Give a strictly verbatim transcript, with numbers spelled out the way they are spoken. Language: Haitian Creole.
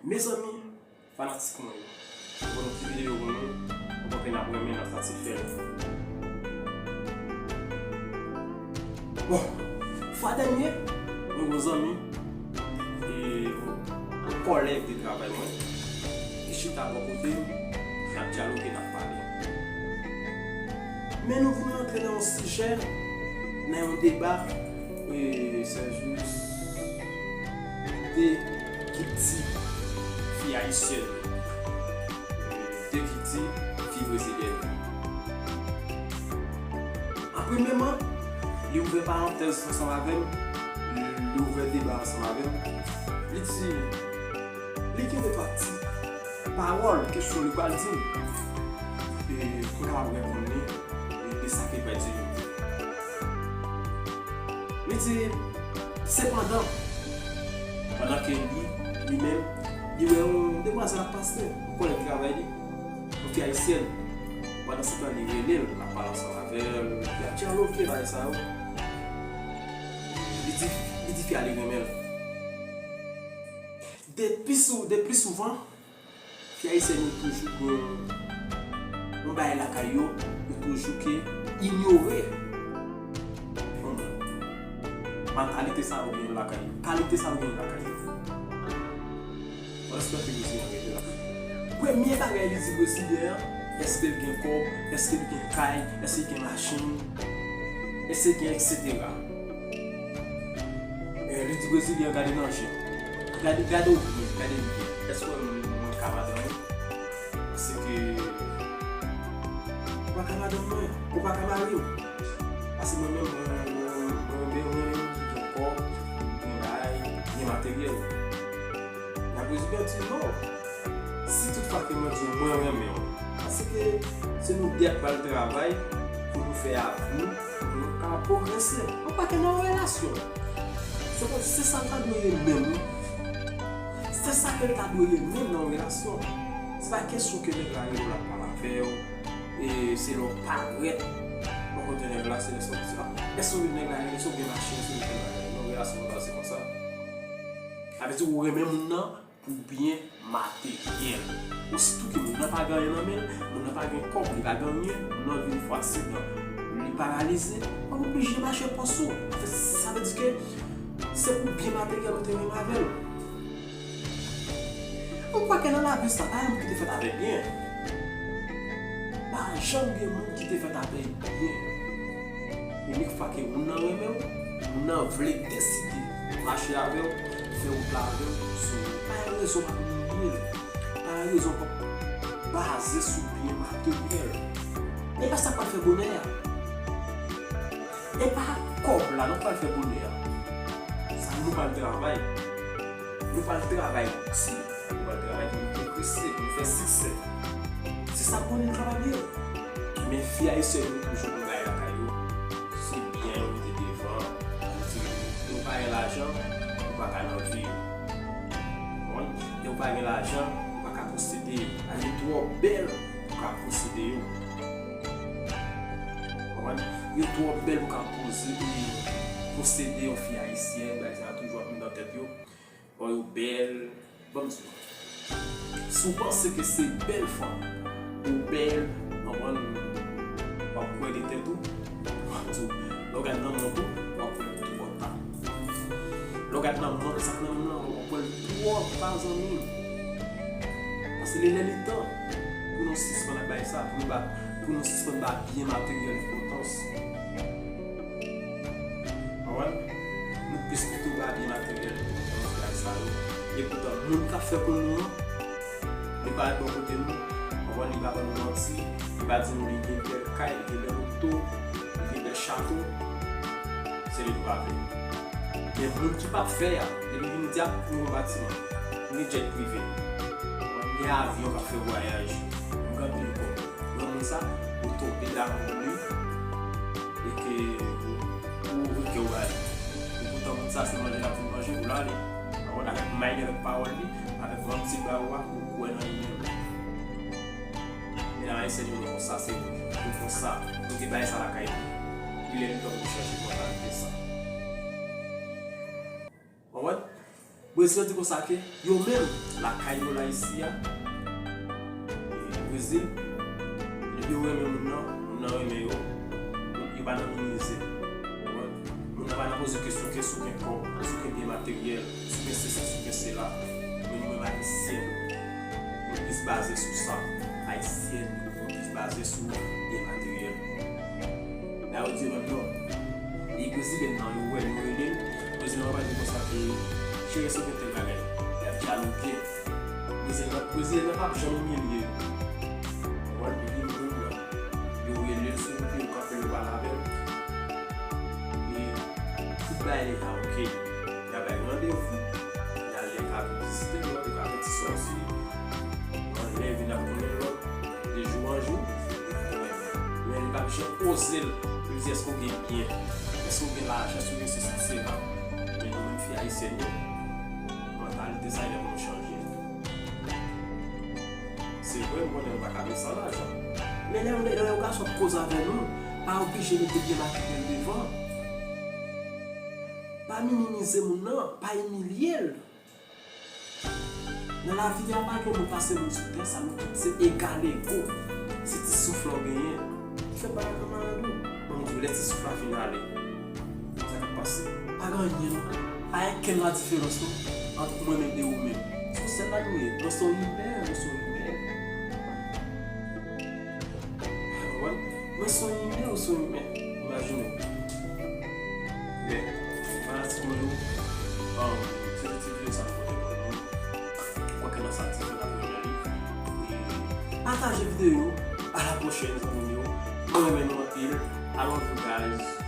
Mezanmi, fanatik mwen yo, nou pote yon ti videyo pou nou, nou konte n ap renmen, n ap satisfè nou. Bon, fwa dènye, mwen gon zanmi, e, yon kòlèg de travay mwen, ki chita bò kote m, n ap dyaloge, n ap pale. Men nou vin rantre nan yon sijè, nan yon deba, e, se jis de kilti fi ayisyèn, de kilti fi brezilyèn. An premyèman, li ouvè parantèz ansanm avè m, li ouvè deba ansanm avè m. Li di, li gen de twa ti pawòl, kesyon li pral di m, e, pou m kapab reponn li, e, de sa ke l pral di m. Li di, sepandan, pandan ke li, li menm, li wè yon demwazèl ap pase, yon kòlèg travay li, yon fi ayisyèn, pandan se tan li rele l, l ap pale ansanm avè l, y ap dyaloge, bagay sa yo. Li di, li di fi a li renmen l. De pi sou, de pi souvan, fi ayisyèn yo toujou gen yon bagay lakay yo, yo toujou ke inyore yon moun. Mantalite sa yo gen lakay yo, kalite sa yo gen lakay yo. Mwen espere ke Brezilyen an rete la. Premye bagay li di Brezilyen an, èske l gen kòb, èske l gen kay, èske l gen machin, èske l gen etsetera. E, li di Brezilyen an gade nan je m. Gade, gade w byen, gade m byen. Èske w wè mwen ka madanm ou? Paske ou pa ka madanm mwen, ou pa ka mari m. Paske mwen menm, mwen, mwen, mwen renmen moun ki gen kòb, ki gen kay, ki gen materyèl. Nan Brezilyen di non. Si toutfwa ke mwen di w mwen renmen w, paske se nou de k pral travay pou nou fè avni, pou nou ka pwogrese. Ou pa gen nan yon relasyon. Se, se sa l ta dwe ye menm, wi. Se sa ke l ta dwe ye menm nan yon relasyon. Se pa kesyon ke nèg la rele w l ap pale avè w, e se lè w parèt bò kote nèg la, se lè sa w di, a, èske w gen nèg la, èske w gen machin, èske w gen tèl bagay. Non, relasyon pa pase konsa. Sa vle di ou renmen moun nan pou byen materyèl. Ositou ke moun nan pa gen anyen nan men l, moun nan pa gen kòb, li pa gen anyen, moun nan vin fwatigan, li paralize, w ap oblije mache pòs ou. Anfèt, sa vle di ke se pou byen materyèl ou te renmen avè l. Ou kwè ke nan lavi sa, pa gen moun ki te fèt avèk byen. Pa janm gen moun ki te fèt avèk byen. Inik fwa ke moun nan renmen w, moun nan vle deside mache avè w, fè wout la avè w, sou pa yon rezon w ap imilye l, pa yon rezon w ap baze sou byen materyèl. E pa sa k pral fè bonè a. E pa kòb la nou pral fè bonè a. Sa nou pral travay. Nou pral travay di, nou pral travay pou nou pwogrese, pou nou fè siksè. Se sa k konnen travay yo. Men fi ayisyèn yo toujou pou bay lakay yo. Se byen yo mete devan. Yo di, yo pa gen lajan, yo pa ka nan vi yo. Konprann? Yo pa gen lajan, yo pa ka posede yo. Yo twò bèl pou ka posede yo. Konprann? Yo twò bèl pou ka poze, e, posede yon fi ayisyèn, bagay sa a toujou ap nan tèt yo. Bon, yo bèl. Ban m di w. Si w panse ke se bèl fanm, ou bèl, konprann, w ap kwè de tèt ou, w ap di w, lè w gad nan mont ou, w ap wè l twò ta. Lè w gad nan mont, sa k nan mont lan, w ap wè l twò ta, zanmi. Paske li lè li tan pou nou sispann ak bagay sa, pou nou ba, pou nou sispann ba byen materyèl enpòtans. Konprann? Nou plis pito ba byen materyèl enpòtans bagay sa yo. Epoutan, moun k ap fè pou nou an, li parèt bò kote nou, konprann, li pa ban nou manti, li pa di nou li gen bèl kay, li gen bèl oto, li gen bèl chato, se li nou pa vle. Men moun ki p ap fè a, depi vini di ap, m gen batiman, m gen djèt prive, m gen avyon k ap fè vwayaj, m gen anpil kòb. Granmoun sa, ou tonbe damou li, e ke ou, ou ouvri kè w ba li. Epoutan, moun sa, se manje l ap vin manje pou l ale. Konprann, avèk may li, avèk pawòl li, avèk manti l ba ou a, ou kwè nan li menm. Men ayisyen yo konsa, se nou konsa. Nou te bay sa lakay nou. Li lè li tan pou chèche konsa, li te sa. Konprann? Prezidan di konsa ke yo menm, lakay yo la isi a, e, Brezil, depi yo renmen moun nan, moun nan renmen yo, yo pa nan minimize. Ou konprann? Moun nan pa nan poze kesyon ke si w gen kòb, si w gen byen materyèl, si w gen sesi, si w gen sela. Men nou menm Ayisyen, nou plis baze sou sa. Ayisyen, nou plis baze sou byen materyèl. Dayè, yo di menm non. E prezidan nan, yo wè, yo rele l. Prezidan nan pa di konsa ke, cheri, si w gen tèl bagay. Y ap dyaloge. Prezidan nan, prezidan nan p ap janm imilye l. Ou konprann? Li vin moun nan. Yo rele l sou kote, yo kanpe, yo pale avè l. E tout bagay deja oke. Y a bay randevou. Y a lè k ap vizite lòt, yo ka fè ti sòsi. Bon, lè vin ap konnen lòt, de jou an jou, men li p ap janm poze l pou l di èske w gen byen, èske w gen lajan, èske w gen sesi, sela. Men nou menm fi ayisyèn yo, mantalite sa a, il fò nou chanje. Se vre, m konnen nou pa ka viv san lajan. Men lè, lè, lè yon gason ap koze avè nou, pa oblije mete byen materyèl devan. Pa minimize moun nan, pa imilye l. Nan lavi a, pa gen moun pase moun sou tè sa, nou tout se egal ego. Se ti souf la w genyen. Fè bagay nan marad ou. Bon, lè ti souf la fin ale, sa k ap pase? Pa gen anyen non. Pa gen okenn la diferans non, ant mwen menm e ou menm. Se yon sèl la nou ye. Mwen se yon imè, ou se yon imè. Ou konprann? Mwen se yon imè, ou se yon imè. Imajine w. Men, fanatik mwen yo, um, se ti videyo sa m pote pou nou. Kwèke nan sa ti videyo n ap remet li. E pataje videyo yo. A la pwochèn, zanmi m yo. Mwen renmen nou anpil. I love you guys.